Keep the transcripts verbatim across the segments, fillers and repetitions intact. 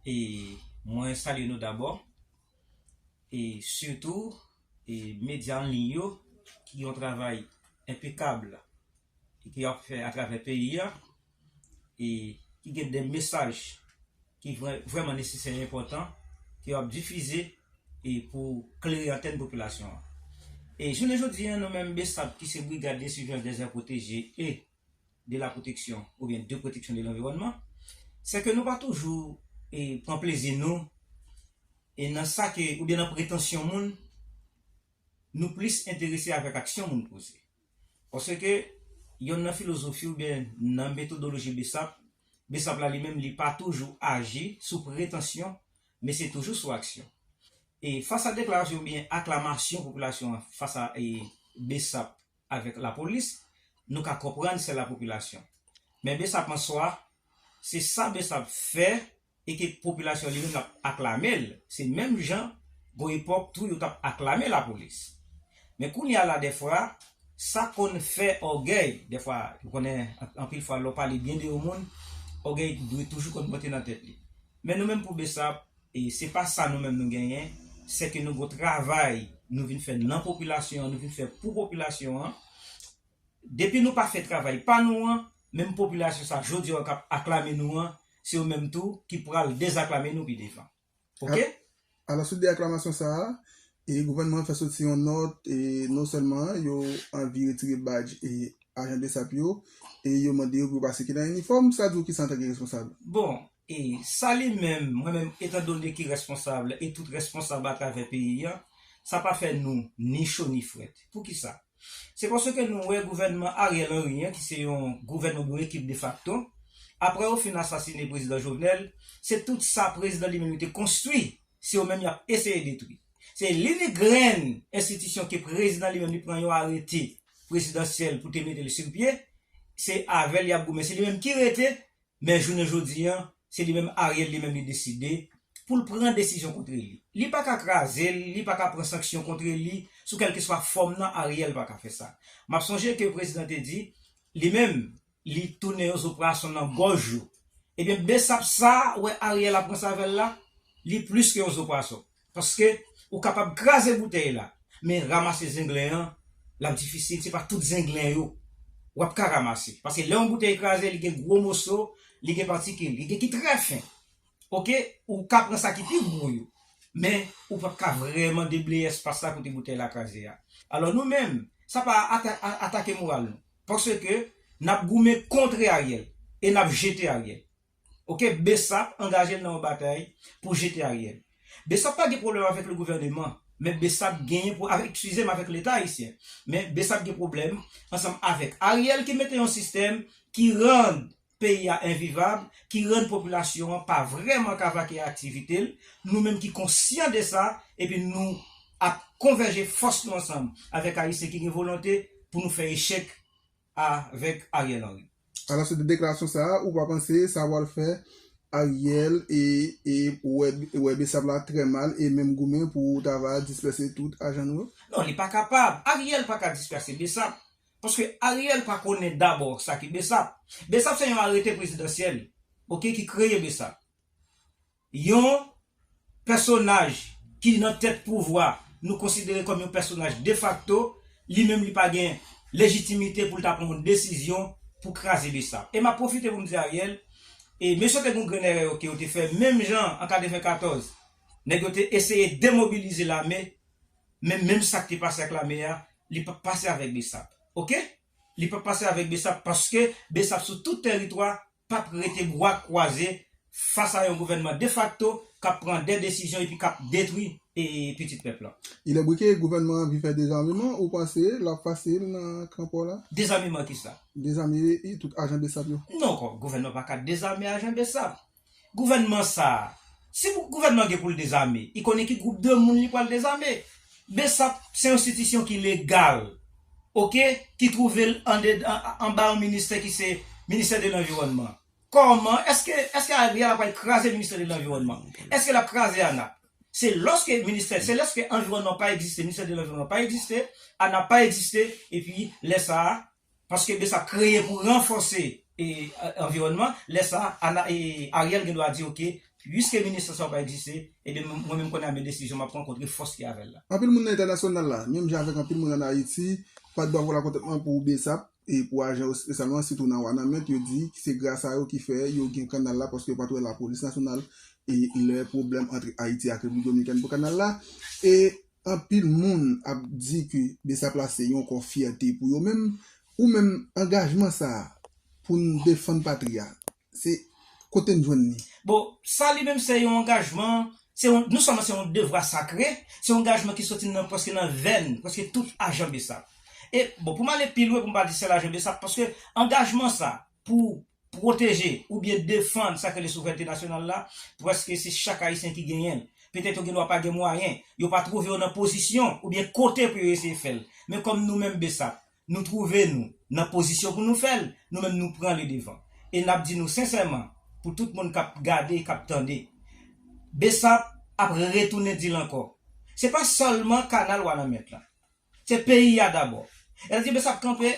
E mwen salye nou dabò, e sitou e medya an liy yo ki yon travay enpekab e ke y ap fè atravè peyi a, e ki gen de mesaj ki vrè- vrèman nesesè e enpòtan ke y ap difize e pou klere antèn popilasyon an. E jounen jodi a, nou menm BSAP, ki se Brigade de Surveillance des Aires Protégées et de la Protection, oubyen de Protection de l'Environnement, se ke nou pa toujou e pran plezi nou e nan sa ke, oubyen nan pretansyon moun, nou plis enterese avèk aksyon moun poze. Paske yonn nan filozofi oubyen nan metodoloji BSAP, BSAP la li menm li pa toujou aji sou pretansyon, men se toujou sou aksyon. E fas a deklarasyon oubyen aklamasyon popilasyon an fas a e, BSAP avèk lapolis, nou ka konprann se lapopilasyon. Men BSAP an swa, se sa BSAP fè e ke popilasyon li menm l ap aklame l. Se menm jan gon epòk tou yo t ap aklame lapolis. Men kounye a la dèfwa, sa konn fè ògèy, dèfwa, ou konnen, an- anpil fwa lè w pale byen de yon moun, ògèy dwe toujou konn monte nan tèt li. Men nou menm pou BSAP, e se pa sa nou menm nou genyen, se ke nou gon travay nou vin fè nan popilasyon an, nou vin fè pou popilasyon an. Depi nou pa fè travay pa nou an, menm popilasyon sa jodi a k ap aklame nou an, se yo menm tou ki pral dezaklame nou pi devan. Oke? A- Alòs, sou de aklamasyon sa a, e gouvènman an fè soti yon nòt, e non sèlman yo anvi retire badj e ajan BSAP yo, e yo mande yo pou yo pa sikile an inifòm, sa di w ki sa antanke responsab? Bon, e sa li menm, mwen menm, etandone ki responsab, e tout responsab atravè peyi a, sa pa fè nou ni cho ni frèt. Poukisa? Se paske nou wè gouvènman Ariel Henry an, ki se yon gouvènman, yon ekip defakto, apre yo fin asasine prezidan Jovenel, se tout sa prezidan li menm li te konstwi, se yo menm y ap eseye detwi. Se li ni grenn enstitisyon ke prezidan li menm li pran yon arete prezidansyèl pou te mete l sou pye, se avè l y ap goumen, se li menm ki rete, men jounen jodi a, se li menm Ariel li menm li deside pou l pran desizyon kontre li. Li pa ka kraze l, li pa ka pran sanksyon kontre li sou kèlkeswa fòm nan, Ariel pa ka fè sa. M ap sonje ke prezidan te di, li menm, li tounen yon zo pwason nan gòj yo. Ebyen, BSAP sa, wè Ariel ap ranse avè l la, li plis ke yon zo pwason. Paske ou kapab kraze boutèy la, men ranmase zenglen an, l ap difisil, se pa tout zenglen yo w ap ka ranmase. Paske lè yon boutèy kraze, li gen gwo moso, li gen patikil, li gen ki trè fen. Oke, ou ka pran sa ki pi gwo yo, men ou p ap ka vrèman debleye espas la kote boutèy la kraze a. Alò nou menm, sa pa ata- a- atake moral nou. Paske n ap goumen kontre Ariel e n ap jete Ariel. Oke, BSAP angaje l nan yon batay pou jete Ariel. BSAP pa gen pwoblèm avèk le gouvernement, men BSAP genyen pou, avèk, eskize m, avèk Leta ayisyen. Men BSAP gen pwoblèm ansanm avèk Ariel ki mete yon sistèm ki rann peyi a envivab, ki rann popilasyon an pa vrèman ka vake aktivite l. Nou menm ki konsyan de sa, epi nou ap konvèje fòs nou ansanm avèk Ayisyen ki gen volonte pou nou fè echèk avèk Ariel Henry. Alò, se de deklarasyon sa a, ou pa panse sa pral fè Ariel e, e wè, wè BSAP la trè mal e menm goumen pou ta va displase tout ajan nou yo? Non, li pa kapab. Ariel pa ka displase BSAP. Paske Ariel pa konnen dabò sa ki BSAP. BSAP se yon arete prezidansyèl, oke, ki kreye BSAP. Yon pèsonaj ki nan tèt pouvwa, nou konsidere kòm yon pèsonaj defakto, li menm li pa gen lejitimite pou l ta pran yon desizyon pou kraze BSAP. E m ap pwofite pou m di Ariel, e mesye te gen yon grenn erè, oke, yo te fè menm jan an katrevenkatòz. Nèg yo te eseye demobilize lame, men menm sa k te pase ak lame a, li p ap pase avèk BSAP. Oke? Li p ap pase avèk BSAP paske BSAP sou tout tèritwa p ap rete bra kwaze fas a yon gouvènman defakto k ap pran de desizyon epi k ap detwi e pitit pèp la. Il est vrai que gouvènman an anvi fè dezameman, ou panse l ap fasil nan kan pa w la? Dezameman kisa? Dezame e tout ajan BSAP yo. Non, kò, gouvènman pa ka dezame ajan BSAP. Gouvènman sa a, si pou gouvènman gen pou l dezame, li konnen ki gwoup de moun li pral dezame. BSAP se yon enstitisyon ki legal, oke, ki twouve l andedan, anba yon ministè ki se ministè de lanviwònman. Kòman, èske, èske Ariel ap pral kraze ministè de lanviwònman? Èske l ap kraze ANAP? Se lòske ministè, se lòske anviwònman pa egziste, ministè de lanviwònman pa egziste, ANAP pa egziste, epi lè sa a, paske BSAP kreye pou ranfòse e, a- anviwònman, lè sa, Ana- e, Ariel gen dwa di, oke, piske minis sa pa egziste, ebyen, mwen menm kounye a men desizyon m ap pran kontre fòs ki avè l la. Anpil moun nan entènasyonal la, menm jan avèk anpil moun ann Ayiti, pa t bravo lakontantman pou BSAP e pou ajan espesyalman, sitou nan Wanament, yo di se gras a yo ki fè yo gen kannal la, paske yo pa t wè lapolis nasyonal e lè pwoblèm ant Ayiti ak Repiblik Dominikèn pou kannal la. E anpil moun ap di ke BSAP la se yon kò fyète pou yo menm. Ou menm, angajman sa a pou n defann patri a, se kote n jwenn li? Bon, sa li menm se yon angajman, se yon, non sèlman se yon devwa sakre, se yon angajman ki soti nan, prèske nan venn, prèske tout ajan BSAP. E, bon, pou m ale pi lwen, pou m pa di sèl ajan BSAP, paske angajman sa pou pwoteje oubyen defann sa k rele souvrènte nasyonal la, prèske se chak Ayisyen ki genyen l. Petèt yo gen dwa pa gen mwayen, yo pa twouve yo nan pozisyon oubyen kote pou yo eseye fè l. Men kòm nou menm BSAP, nou twouve nou nan pozisyon pou nou fè l, nou menm nou pran le devan. E n ap di nou sensèman, pou tout moun k ap gade, k ap tande, BSAP ap retounen di l ankò. Se pa sèlman kanal Wanament la. Se peyi a dabò. Sa vle di BSAP kanpe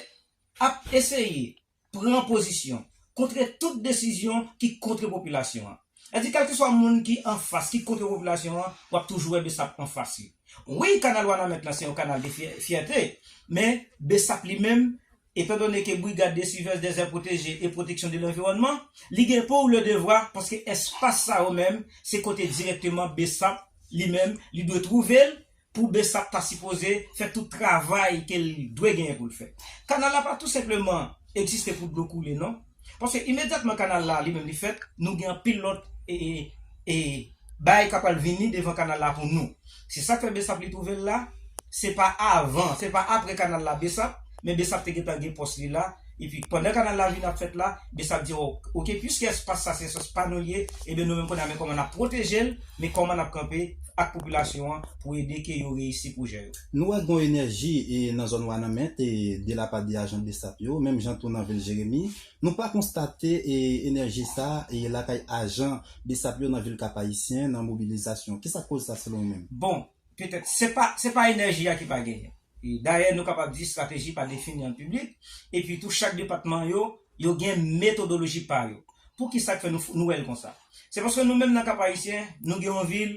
ap eseye pran pozisyon kontre tout desizyon ki kontre popilasyon an. Sa vle di kèlkeswa moun ki anfas, ki kontre popilasyon an, w ap toujou wè BSAP anfas li. Wi, kanal Wanament lan se yon kanal de fyè- fyète, men BSAP li menm, etandone ke Brigade des Surveilleurs des Aires Protégées et Protection de l'Environnement, li gen pou le devwa, paske espas sa yo menm, se kote dirèkteman BSAP li menm, li dwe twouve l, pou BSAP ta sipoze fè tout travay ke l dwe genyen pou l fè. Kanal la pa tou senpleman egziste pou dlo koule, non. Paske imedyatman kanal la li menm li fèt, nou gen anpil lòt e, e, e bagay k ap pral vini devan kanal la pou nou. Se sa k fè BSAP li twouve l la. Se pa avan, se pa apre kanal la BSAP, men BSAP te gentan gen pòs li la. Epi pandan kanal la vin ap fèt la, BSAP di, "O- oke, piske espas sa se espas pa nou l ye, ebyen nou menm kounye a men kòman n ap pwoteje l, men kòman n ap kanpe ak popilasyon an pou ede ke yo reyisi pwojè yo." Nou wè gen yon enèji e, nan zòn Wanament e, de lapa de ajan BSAP yo, menm jan tou nan vil Jeremi. Nou pa konstate e, enèji sa e, lakay ajan BSAP yo nan vil Kap-Ayisyen nan mobilizasyon. Kisa k koz sa selon ou menm? Bon, petèt, se pa, se pa enèji a ki pa genyen. E dayè, nou kapab di estrateji pa defini an piblik. Epi tou, chak depatman yo, yo gen metodoloji pa yo. Poukisa k fè nou, nou wè l konsa? Se paske nou menm nan Kap-Ayisyen, nou gen yon vil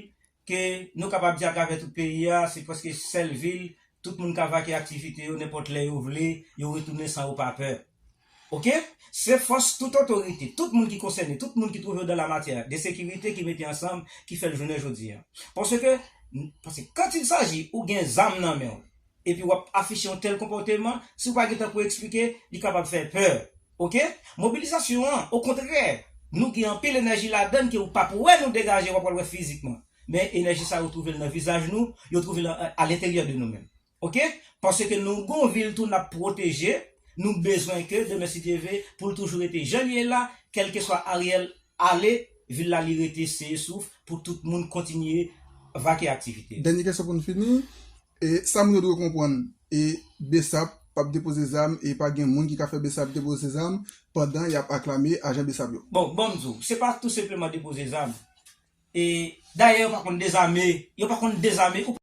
ke nou kapab di atravè tout peyi a, se prèske sèl vil, tout moun ka vake aktivite yo, nenpòt lè yo vle, yo retounen san yo pa pè. Oke? Se fòs tout otorite, tout moun ki konsène, tout moun ki twouve yo dan la matyè de sekirite ki mete ansanm, ki fè l jounen jodi a. Paske, paske quand il s'agit ou gen zam nan men w, epi w ap afiche yon tèl konpòteman, si w pa gen tan pou eksplike, li kapab fè pè. Oke? Mobilizasyon an, okontrè, nou gen anpil enèji ladan l ke w p ap wè nou degaje, w ap wè l fizikman. Men enèji sa yo twouve l nan vizaj nou, yo twouve l a, a lenteryè de nou menm. Oke? Paske nou gon vil tou n ap pwoteje, nou bezwen ke demen si Dye ve, pou l toujou rete jan l ye la, kèlkeswa Ariel ale, vil la li rete seye souf pou tout moun kontinye vake aktivite. Dènye kesyon pou n fini, e sa moun yo dwe konprann, e BSAP p ap depoze zam, e pa gen moun ki ka fè BSAP depoze zam pandan y ap aklame ajan BSAP yo. Bon, bon m di w, se pa tou senpleman depoze zam. E dayè, yo pa konn dezame, yo pa konn dezame, ou